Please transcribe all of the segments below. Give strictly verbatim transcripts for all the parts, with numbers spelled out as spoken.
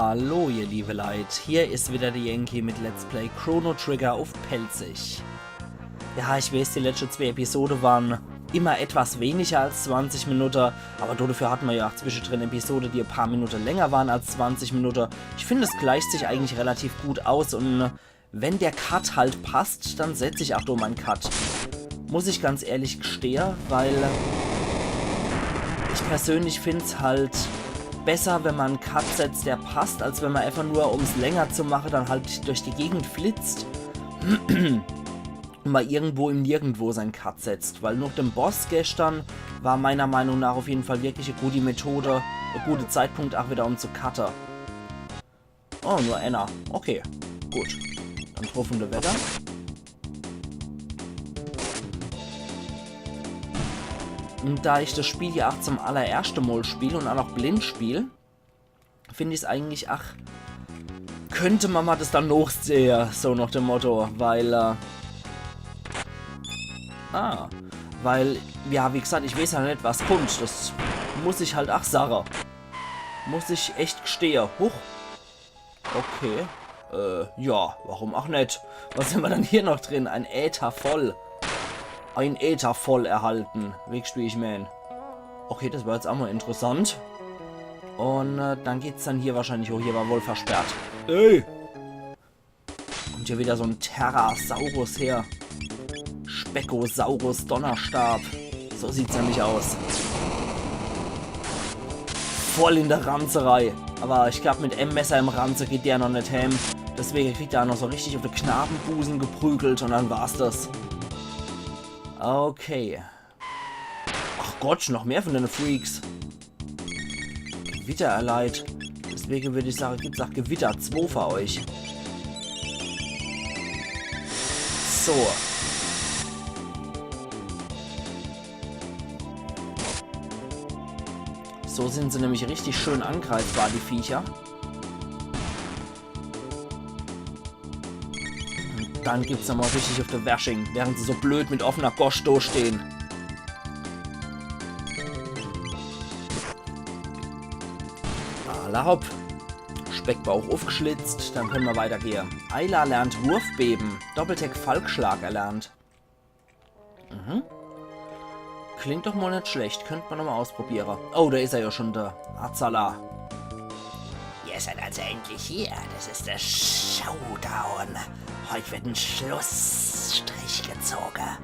Hallo, ihr liebe Leit, hier is wieder de Yankee mit Let's Play Chrono Trigger uff Pälzisch. Ja, ich weeß, die letschte zwee Episode waren immer etwas weniger als zwanzig Minutte, aber dodefür hatte mer ja ach zwischedrin Episode, die e paar Minutte länger waren als zwanzig Minutte. Ich find, es gleicht sich eigentlich relativ gut aus un wenn der Cut halt passt, dann setz ich ach do mein Cut. Muss ich ganz ehrlich gestehe, weil ich persönlich find's halt besser, wenn mer en Cut setzt, der passt, als wenn mer einfach nur, um's länger zu mache, dann halt durch die Gegend flitzt un mer irgendwo im Nirgendwo sein Cut setzt. Weil noch dem Boss gestern war meiner Meinung nach uff jeden Fall wirklich e gute Methode, e gute Zeitpunkt ach wieder, um zu cutte. Oh, nur einer. Okay, gut. Dann druff un dewedder. Un da ich das Spiel ja ach zum allererschte Mol spiel un ach noch blind spiel, find ich's eigentlich, ach, könnt mer mol das dann nochsehe, so noch dem Motto, weil, äh, ah, weil, ja, wie gesagt, ich weeß ja net, was kummt, das muss ich halt ach sage. Muss ich echt gestehe. Huch. Okay. Äh, ja, warum ach net? Was hämmer dann hier noch drin? Ein Äther voll. Ein Äther voll erhalten. Weescht, wie ich mään. Okay, das war jetzt ach mol interessant. Un, äh, dann geht's dann hier wahrscheinlich hoch. Hier war wohl versperrt. Ey! Kummt hier wieder so en Pterosaurus her. Speckosaurus Donnerstab. So sieht's nämlich aus. Voll in de Ranze rei. Aber ich glaab, mit em Messer im Ranze geht der noch net hääm. Deswege kriegt er ach noch so richtig uff de Knabenbusen geprügelt un dann war's das. Okay. Ach Gott, noch mehr von denne Freaks. Gewitter erleidet. Deswege würd ich sage, gibt's ach Gewitter zwo für euch. So. So sin se nämlich richtig schön angreifbar, die Viecher. Un dann gibt's nochmol richtig uff de Wersching, während se so blöd mit offener Gosch do stehn. Alla hopp. Speckbauch uffgeschlitzt, dann könne mer weitergehe. Ayla lernt Wurfbeben. Doppeltech Falkschlag erlernt. Mhm. Klingt doch mol net schlecht. Könnt mer nochmol ausprobiere. Oh, do is er ja schon, de Azala. Ihr seid also endlich hier. Das ist der Showdown. Heut wird ein Schlussstrich gezogen.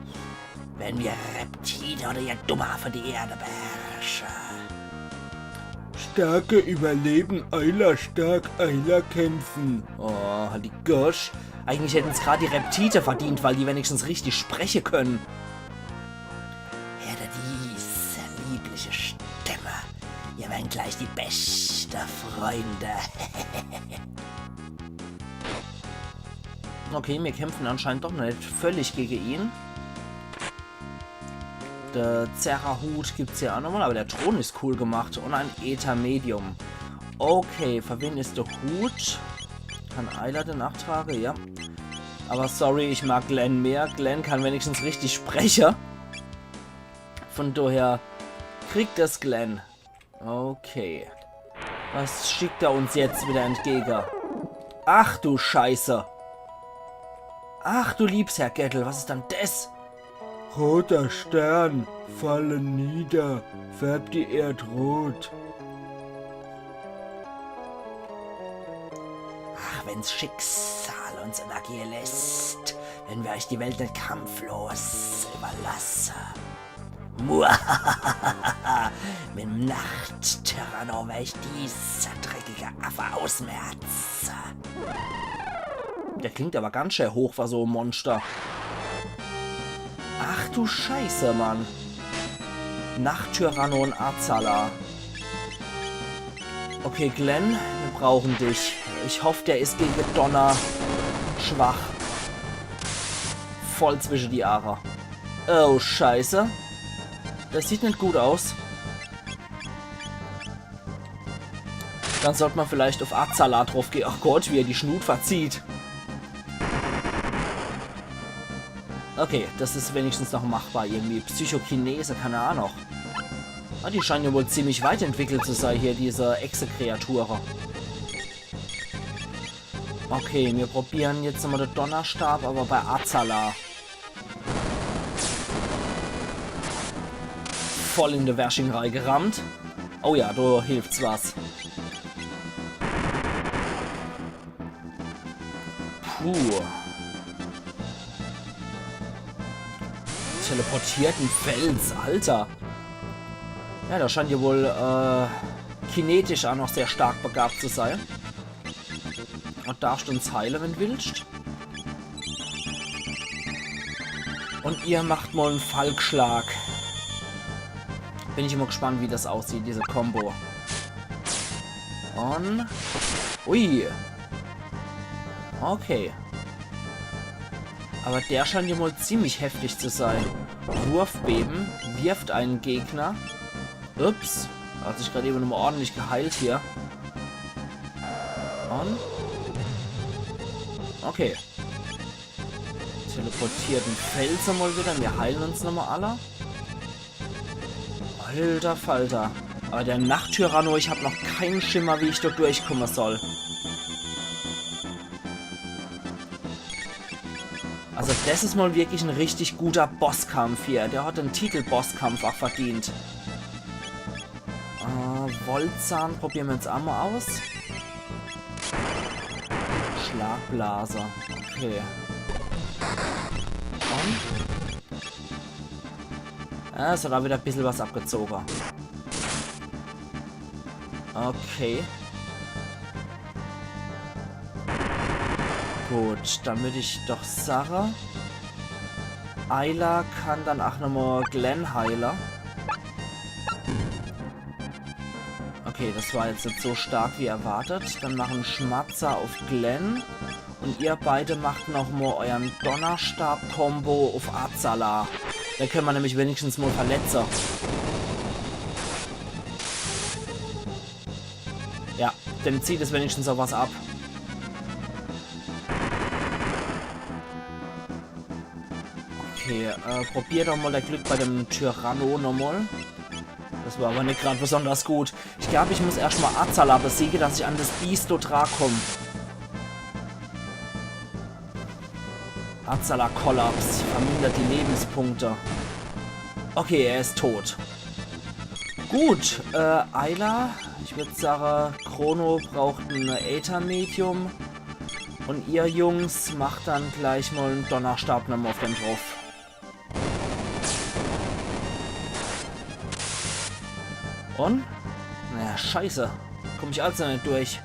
Wenn wir Reptite oder ihr dumme Affe die Erde beherrschen. Starke überleben, Ayla stark, Ayla kämpfen. Oh, halt die Gosch. Eigentlich hätten's grad die Reptite verdient, weil die wenigstens richtig spreche können. Hört ihr diese liebliche Stimme? Wir werden gleich die beste Freunde. Okay, mir kämpfen anscheinend doch net völlig gege ihn. De Zerrahut gibt's hier ach nochmol, aber der Thron is cool gemacht. Un ein Äther-Medium. Okay, für wen is de Hut? Kann Ayla den ach trage? Ja. Aber sorry, ich mag Glenn mehr. Glenn kann wenigstens richtig spreche. Von daher kriegt das Glenn. Okay. Was schickt er uns jetzt wieder entgege? Ach du Scheiße. Ach du liebes Herrgöttel, was is dann des? Roter Stern, falle nieder, färb die Erd rot. Ach, wenn's Schicksal uns immer gehe lässt, wenn wir euch die Welt net kampflos überlasse. Muahahaha. Mit dem Nachttyranno werd ich diese dreckige Affe ausmerze. Der klingt aber ganz schön hoch für so e Monster. Ach du Scheiße, Mann. Nachttyranno un Azala. Okay, Glenn, wir brauchen dich. Ich hoff, der is gege Donner schwach. Voll zwische die Aache. Oh, Scheiße. Das sieht net gut aus. Dann sollt mer vielleicht uff Azala druffgehe. Ach Gott, wie er die Schnut verzieht. Okay, das is wenigstens noch machbar irgendwie. Psychokinese, keine Ahnung. Ah, die scheinen ja wohl ziemlich weit entwickelt zu sei hier, diese Echse-Kreature. Okay, mir probieren jetzt nochmal de Donnerstab, aber bei Azala. Voll in de Wersching reigerammt. Oh ja, do hilft's was. Puh. Teleportierten Fels, Alter. Ja, der scheint ja wohl äh, kinetisch auch noch sehr stark begabt zu sein. Und darfst uns heile, wenn willst. Und ihr macht mal en Falkschlag. Bin ich immer gespannt, wie das aussieht, diese Combo. Und... Ui. Okay. Aber der scheint ja mal ziemlich heftig zu sein. Wurfbeben. Wirft einen Gegner. Ups. Hat sich gerade eben nochmal ordentlich geheilt hier. Und... Okay. Teleportierten Fels mal wieder. Wir heilen uns nochmal alle. Alter Falter. Aber der Nachttyranno, ich hab noch keinen Schimmer, wie ich dort durchkommen soll. Also das ist mal wirklich ein richtig guter Bosskampf hier. Der hat den Titel Bosskampf auch verdient. Äh, Voltzahn probieren wir jetzt auch mal aus. Schlagblase. Okay. Und? Ja, es hat auch wieder ein bisschen was abgezogen. Okay. Gut, dann würd ich doch sage, Ayla kann dann auch nochmal Glenn heile. Okay, das war jetzt nicht so stark wie erwartet. Dann machen Schmatzer auf Glenn. Und ihr beide macht noch mal euren Donnerstab-Combo auf Azala. Da können wir nämlich wenigstens mal verletze. Ja, dem zieht es wenigstens auch was ab. Okay, äh, probier doch mal der Glück bei dem Tyranno nochmal. Das war aber nicht gerade besonders gut. Ich glaub, ich muss erst mal Azala besiegen, dass ich an das Biest dort dran komm. Azala Kollaps. Vermindert die Lebenspunkte. Okay, er ist tot. Gut, äh, Ayla, ich würd sagen, Chrono braucht ein Äther-Medium. Und ihr Jungs macht dann gleich mal einen Donnerstab nochmal auf den drauf. Und? Naja, scheiße. Komm ich also nicht durch.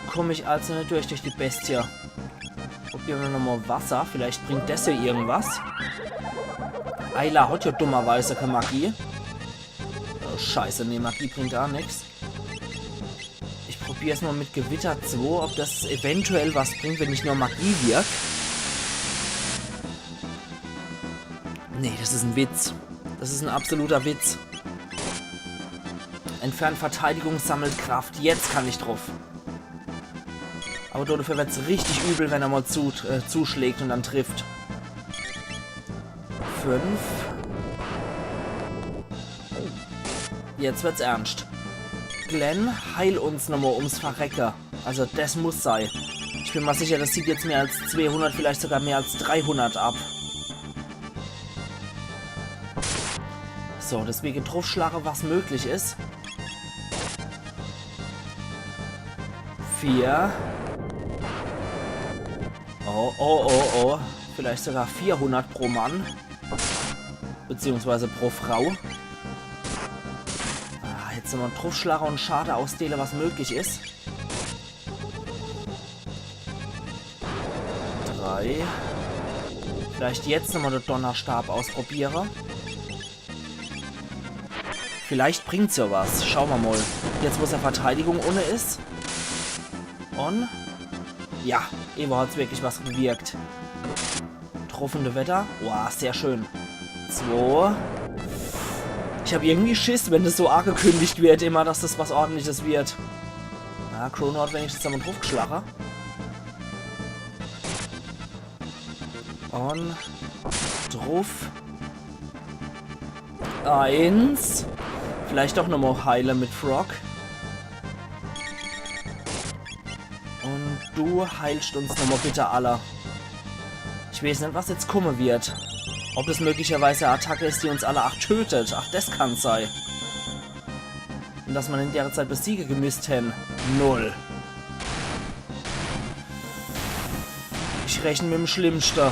Komm ich also nicht durch, durch die Bestie. Probieren wir nochmal Wasser. Vielleicht bringt das ja irgendwas. Ayla hat ja dummerweise keine Magie. Oh, scheiße, nee, Magie bringt auch nix. Ich probier's mal mit Gewitter zwei, ob das eventuell was bringt, wenn ich nur Magie wirk. Nee, das ist ein Witz. Das ist ein absoluter Witz. Entfernt Verteidigung, sammelt Kraft. Jetzt kann ich drauf. Aber dafür wird's richtig übel, wenn er mal zu, äh, zuschlägt und dann trifft. Fünf. Jetzt wird's ernst. Glenn, heil uns nochmal ums Verrecke. Also das muss sei. Ich bin mal sicher, das zieht jetzt mehr als zweihundert, vielleicht sogar mehr als dreihundert ab. So, deswegen draufschlage, was möglich ist. Vier. Oh, oh, oh, oh. Vielleicht sogar vierhundert pro Mann. Beziehungsweise pro Frau. Ah, jetzt nochmal draufschlage und Schade ausdeele, was möglich ist. Drei. Vielleicht jetzt nochmal den Donnerstab ausprobiere. Vielleicht bringt's ja was. Schauen wir mal. Jetzt, wo seine Verteidigung unne ist. Und... Ja, Evo hat's wirklich was gewirkt. Truffende Wetter. Wow, sehr schön. Zwei. Ich hab irgendwie Schiss, wenn das so angekündigt wird, immer, dass das was Ordentliches wird. Na, Chrono hat wenigstens einmal draufgeschlagen. Und drauf. Eins. Vielleicht doch nochmal heile mit Frog. Und du heilst uns nochmal bitte alle. Ich weiß net, was jetzt kumme wird. Ob es möglicherweise e Attacke is, die uns alle ach tötet. Ach, des kann sei. Und dass mer en der Zeit besiege gemüsst hän. Null. Ich rechne mit em Schlimmste.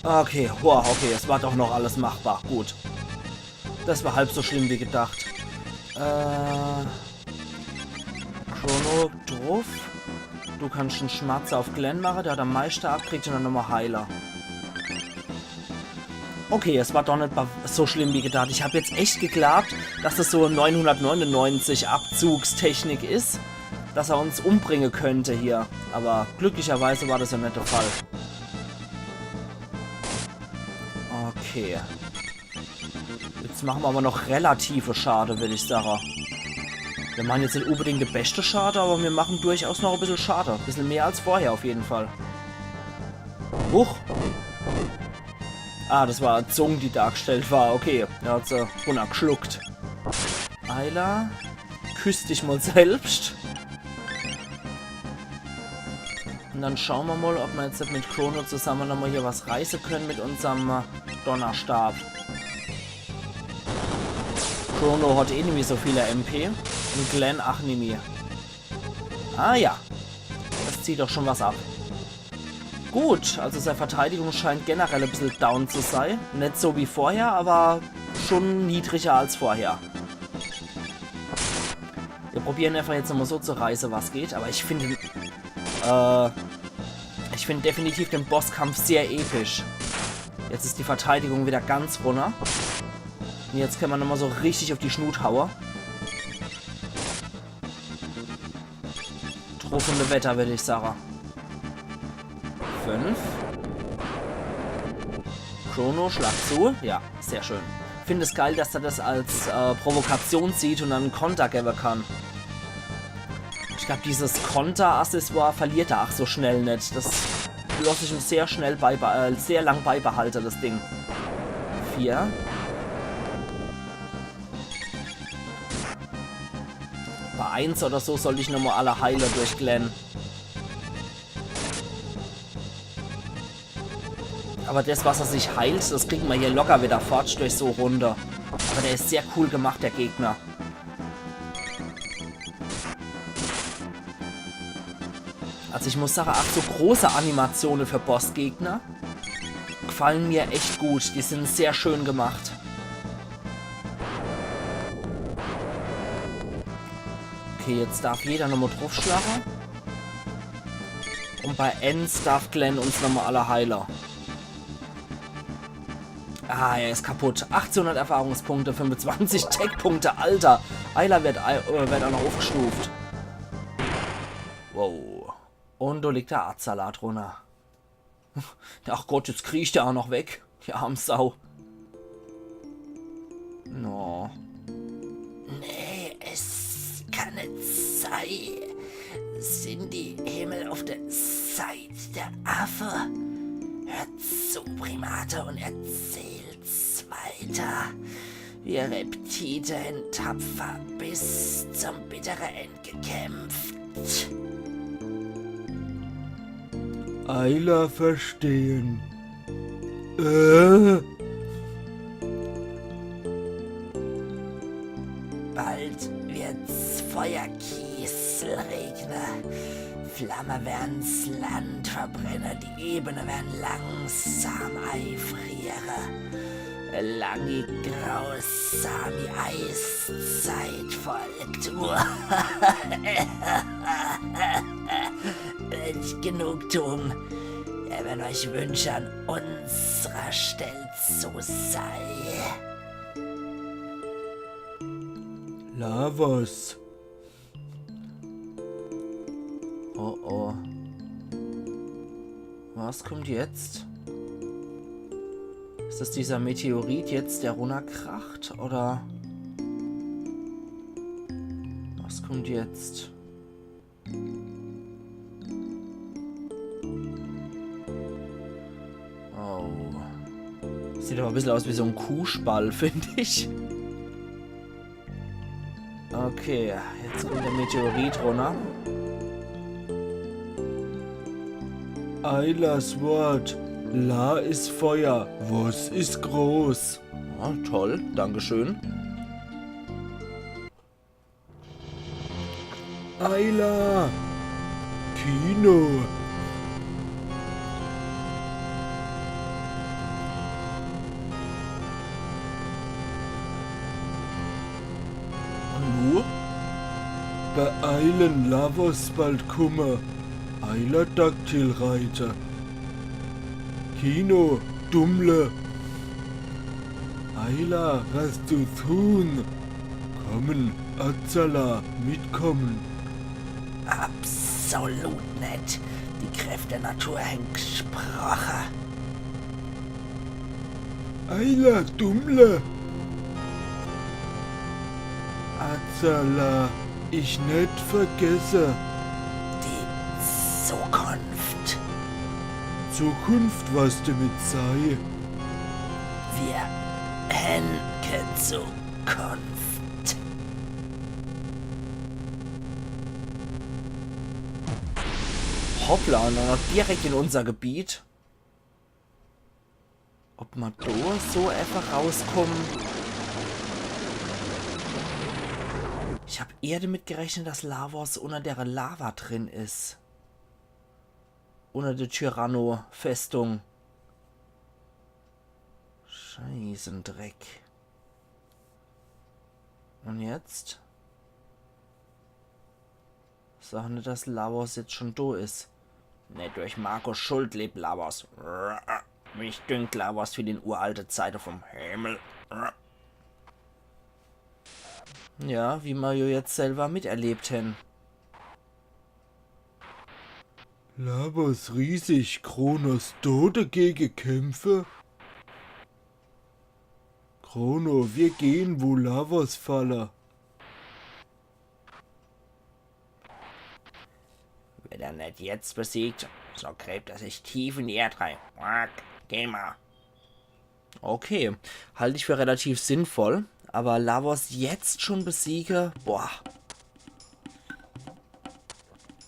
Okay, wow, okay, es war doch noch alles machbar. Gut. Des war halb so schlimm wie gedacht. Äh, Chrono druff. Du kannst en Schmatzer auf Glenn mache, der hat am meischte abkriegt und dann nochmal heile. Okay, es war doch net ba- so schlimm wie gedacht. Ich hab jetzt echt geglaubt, dass des so neunhundertneunundneunzig Abzugstechnik is, dass er uns umbringe könnt hier. Aber glücklicherweise war des ja net der Fall. Okay. Jetzt mache mer aber noch relative Schade, würd ich sage. Mir mache jetzt net unbedingt de beschte Schade, aber mir mache durchaus noch e bissel Schade. E bissel mehr als vorher auf jeden Fall. Huch. Ah, des war e Zung, die dargestellt war. Okay, er hat se runnergeschluckt. Ayla, küss dich mal selbst. Und dann schaue mer mal, ob mer jetzt mit Chrono zusamme nochmal hier was reiße könne mit unserm, äh, Donnerstab. Chrono hat eh nimmi so viele M P. Und Glenn ach nimmi. Ah ja. Des zieht doch schon was ab. Gut, also sei Verteidigung scheint generell e bissel down zu sei. Net so wie vorher, aber schon niedriger als vorher. Wir probiere einfach jetzt nochmal so zu reiße, was geht. Aber ich finde, äh, ich finde definitiv den Bosskampf sehr episch. Jetzt is die Verteidigung wieder ganz runner. Und jetzt könne mer nochmal so richtig auf die Schnut haue. Truffende Wetter, würd ich sage. Fünf. Chrono, schlag zu. Ja, sehr schön. Find es geil, dass er des als, äh, Provokation sieht und dann en Konter gewwe kann. Ich glaub, dieses Konter-Accessoire verliert er ach so schnell net. Des loss ich em sehr schnell beibeh-, äh, sehr lang beibehalte, des Ding. Vier. Bei eins oder so sollt ich nochmal alle heile durch Glenn. Aber des, was er sich heilt, des kriege mer hier locker wieder fort durch so Runde. Aber der is sehr cool gemacht, der Gegner. Also ich muss sage, ach so große Animatione für Bossgegner gefallen mir echt gut. Die sind sehr schön gemacht. Okay, jetzt darf jeder nochmal druffschlage. Und bei eins darf Glenn uns nochmal alle heile. Ah, er is kaputt. Achtzehnhundert Erfahrungspunkte, fünfundzwanzig Tech-Punkte, Alter. Ayla wird, ei- äh, wird auch noch aufgestuft. Wow. Und da liegt der Artsalat runter. Ach Gott, jetzt kriecht er auch noch weg. Die arm Sau. No. Nee, es kann net sei. Sind die Himmel auf der Seite der Affe? Hört zu, Primate, und erzählt's weiter. Wir Reptiten tapfer bis zum bitteren Ende gekämpft. Ayla verstehen. Äh? Bald wird's Feuerkiesel regnen. Flamme werden's Land verbrenne, die Ebene werden langsam eifriere. Langi grausami Eiszeit folgt. Welch Genugtuung. Ihr werdet euch wünschen, an unserer Stelle zu sein. Lavos. Oh oh. Was kommt jetzt? Ist das dieser Meteorit jetzt, der runterkracht? Oder was kommt jetzt? Oh. Sieht aber ein bisschen aus wie so ein Kuhspall, finde ich. Okay, jetzt kommt der Meteorit runter. Aylahs Wort. La is Feuer. Was is groß? Ja, toll, Dankeschön. Ayla! Kino! Hallo? Beeilen, Lavos bald kumme. Ayla, Daktilreiter. Kino, Dummle. Ayla, was zu tun? Kommen, Azala, mitkommen. Absolut net. Die Kräft der Natur hänn gsproche. Ayla, Dummle. Azala, ich net vergesse. Die Zukunft. Zukunft, was damit sei. Wir hänn kä Zukunft. Hoppla, un dann noch direkt in unser Gebiet. Ob ma do so einfach rauskommen? Ich hab eher damit gerechnet, dass Lavos unner der Lava drin is. Unner der Tyranno-Festung. Scheißendreck. Un jetzt? Sag net, dass Lavos jetzt schon do is. Net durch Markus Schuld lebt Lavos. Mich dünkt, Lavos wie in uralte Zeite vom Himmel. Ja, wie ma jo jetzt selber miterlebt hänn. Lavos riesig, Kronos do dagege kämpfe? Chrono, wir gehen, wo Lavos falle. Wenn er net jetzt besiegt, so gräbt er sich tief in die Erde rein. Quack. Geh mal. Okay, halt ich für relativ sinnvoll, aber Lavos jetzt schon besiege, boah.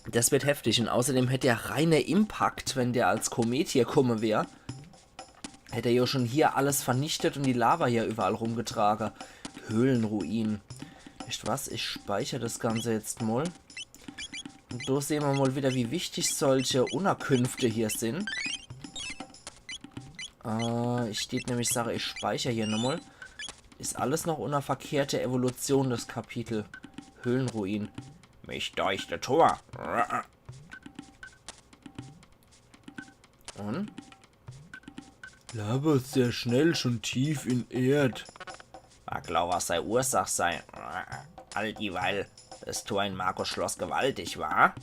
Das wird heftig und außerdem hätt der reine Impact, wenn der als Komet hier komme wär, hätt er jo schon hier alles vernichtet und die Lava hier überall rumgetrage. Höhlenruin. Weescht was? Ich speicher das Ganze jetzt mol. Und do sehn ma mol wieder, wie wichtig solche Unnerkünfte hier sin. Äh, ich deet nämlich sage, ich speicher hier nochmol. Is alles noch unner verkehrte Evolution, das Kapitel. Höhlenruin. Mich deucht de Tor. Und? Lavos sehr schnell schon tief in Erd. Mag Lavos sei Ursach sei. All dieweil, das Tor in Markus Schloss gewaltig, wa?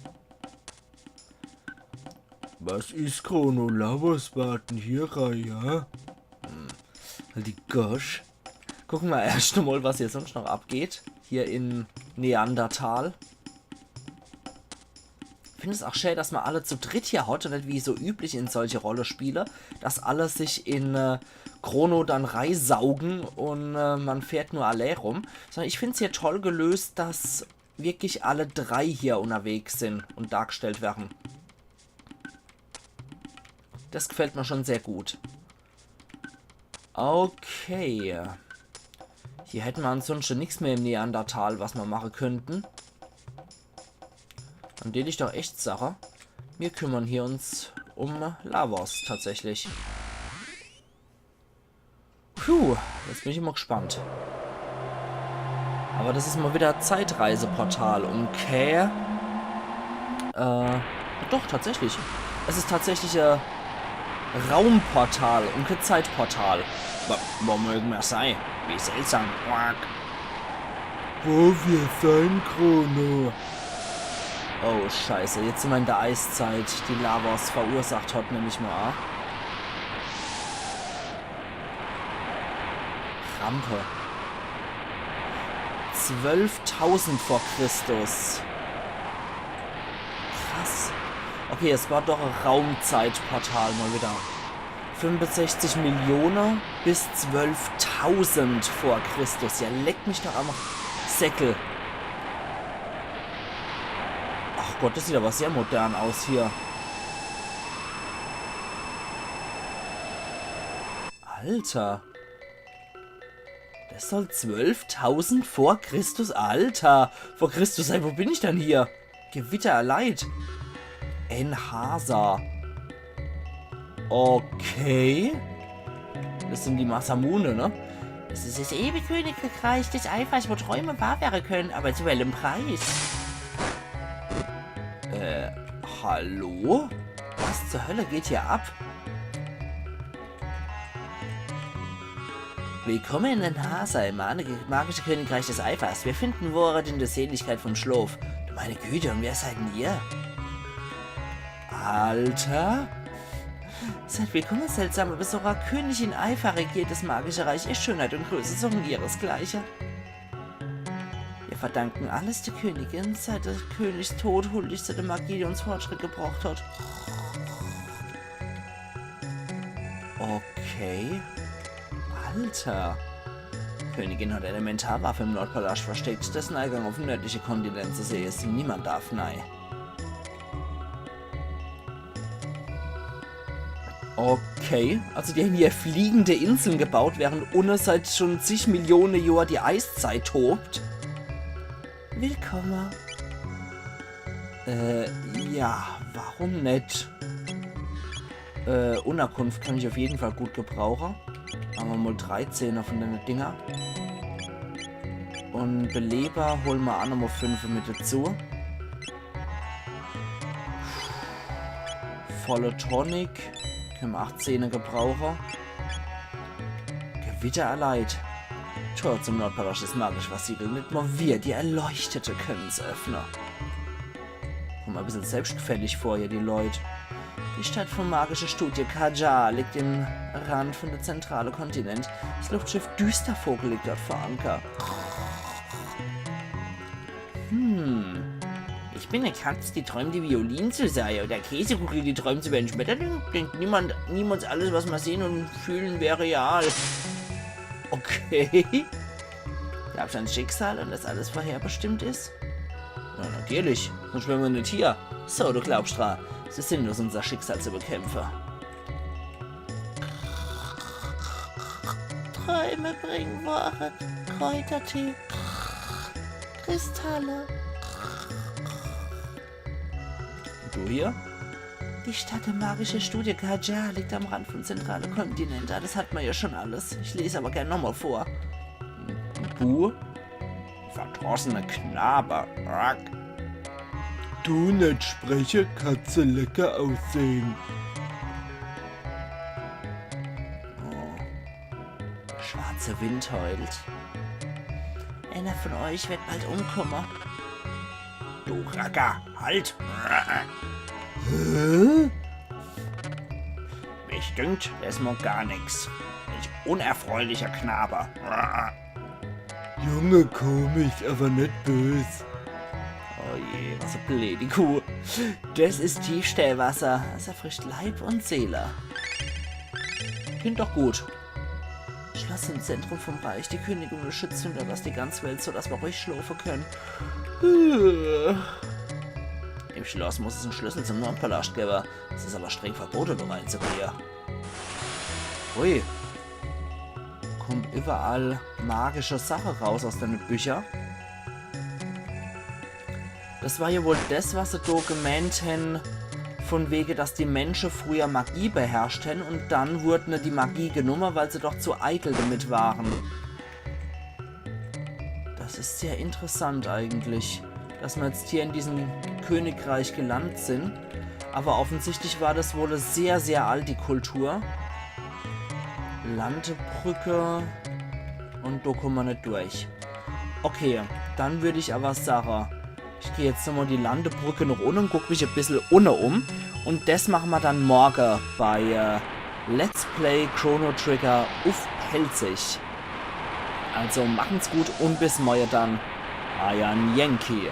Was is, Chrono? Lavos warten hier rei, ja? Hm. Halt die Gosch. Gucke ma erscht mol, was hier sonst noch abgeht. Hier in Neandertal. Ich find es auch schä, dass ma alle zu dritt hier hat und net wie so üblich in solche Rollespiele, dass alle sich in, äh, Chrono dann reisaugen und, äh, ma fährt nur allää rum. Sondern ich find's hier toll gelöst, dass wirklich alle drei hier unterwegs sin und dargestellt werre. Das gefällt mir schon sehr gut. Okay. Hier hätte ma ansonsten nix mehr im Neandertal, was ma mache könnten. Dann deet ich doch echt sage, mir kümmern hier uns um Lavos tatsächlich. Puh, jetzt bin ich immer gespannt. Aber das is mal wieder Zeitreiseportal und kä, äh, doch, tatsächlich. Es is tatsächlich, äh, Raumportal und kä Zeitportal. Wo, wo mögen wir sei? Wie seltsam. Quack. Wo wir sein, Chrono? Oh, Scheiße, jetzt sin ma in der Eiszeit, die Lavos verursacht hat, nemm ich mal an. Rampe. Zwölftausend vor Christus. Krass. Okay, es war doch e Raumzeitportal mal wieder. Fünfundsechzig Millione bis zwölftausend vor Christus. Ja, leck mich doch am Säckel. Ach Gott, das sieht aber sehr modern aus hier. Alter. Das soll zwölftausend vor Christus, Alter, vor Christus sein. Wo bin ich dann hier? Gewitter erleid. Enhasa. Okay. Das sind die Masamune, ne? Es ist das ewige Königreich des Eifers, wo Träume wahr werden können, aber zu welchem Preis? Äh, hallo? Was zur Hölle geht hier ab? Willkommen in Enhasa, im mane- magischen Königreich des Eifers. Wir finden Wohre in der Seligkeit vom Schlaf. Du meine Güte, und wer seid denn ihr? Alter? Seid willkommen, seltsame Besucher. Königin Aifa regiert das magische Reich. Ihr Schönheit und Größe suchen ihresgleichen. Wir verdanken alles der Königin. Seit des Königs Tod huldig sie der Magie, die uns Fortschritt gebracht hat. Okay. Alter. Die Königin hat Elementarwaffe im Nordpalast versteckt, dessen Eingang auf dem nördlichen Kontinent zu sehen ist. Niemand darf nei. Okay, also die haben hier fliegende Inseln gebaut, während unne seit schon zig Millionen Jahren die Eiszeit tobt. Willkommen. Äh, ja, warum net? Äh, Unterkunft kann ich auf jeden Fall gut gebrauchen. Mache mer mal dreizehner von den Dinger. Und Beleber holen mer auch nochmal fünf mit dazu. Volle Tonic. Können mer achtzehner gebrauchen. Gewitter erleid. Tor zum Nordpalast ist magisch versiegelt. Net mal wir, die Erleuchtete, können's öffnen. Kommen ein bisschen selbstgefällig vor hier, die Leute. Die Stadt vom magischen Studio Kaja liegt im Rand von der zentrale Kontinent. Das Luftschiff Düstervogel liegt dort vor Anker. Hm. Ich bin eine Katz, die träumt, die Violin zu sein. Oder Käsekuckel, die träumt, sie wäre ein Schmetterling. Denkt niemand, niemals alles, was man sehen und fühlen, wäre real. Okay. Glaubst du ans Schicksal und dass alles vorherbestimmt ist? Ja, natürlich. Sonst wären wir nicht hier. So, du glaubst dran. Es ist sinnlos, unser Schicksal zu bekämpfen. Träume bringen Wohre, Kräutertee, Kristalle. Und du hier? Die Stadt der magischen Studio Kaja liegt am Rand vom zentralen Kontinent. Das hat man ja schon alles. Ich lese aber gern nochmal vor. Bu? Verdrossener Knabe. Rack. Du net spreche, Katze lecker aussehen. Oh. Der schwarze Wind heult. Einer von euch wird bald umkommen. Du Racker, halt! Hä? Mich dünkt, der is mal gar nix. Welch unerfreulicher Knabe. Junge, komisch, aber net bös. Oh je, was e blödi Kuh. Das ist Tiefstellwasser. Es erfrischt Leib und Seele. Klingt doch gut. Schloss im Zentrum vom Reich. Die Königin will schützen und erlasst die ganze Welt, sodass wir ruhig schlafen können. Im Schloss muss es einen Schlüssel zum Nordpalast geben. Es ist aber streng verboten, da reinzugehen. Ui. Kommen überall magische Sachen raus aus deinen Büchern. Das war ja wohl das, was sie da gemeint haben, von wegen, dass die Menschen früher Magie beherrscht haben und dann wurde ihnen die Magie genommen, weil sie doch zu eitel damit waren. Das ist sehr interessant eigentlich, dass wir jetzt hier in diesem Königreich gelandet sind. Aber offensichtlich war das wohl eine sehr, sehr alte Kultur. Landebrücke. Und da kommen wir nicht durch. Okay, dann würde ich aber sagen, ich gehe jetzt nochmal die Landebrücke nach unten und guck mich ein bisschen unten um. Und das machen wir dann morgen bei äh, Let's Play Chrono Trigger uff Pälzisch. Also machen's gut und bis morgen dann. Euer Yankee.